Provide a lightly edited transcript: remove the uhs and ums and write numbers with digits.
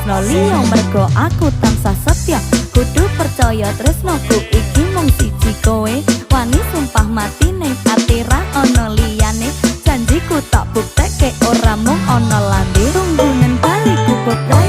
tresno liya, mergo aku tansah setya. Kudu percaya tresnoku iki mung siji kowe. Wani sumpah mati ning ati ra ana liyane. Janjiku tak buktekke, ora mung ana lambe. Tunggunen baliku.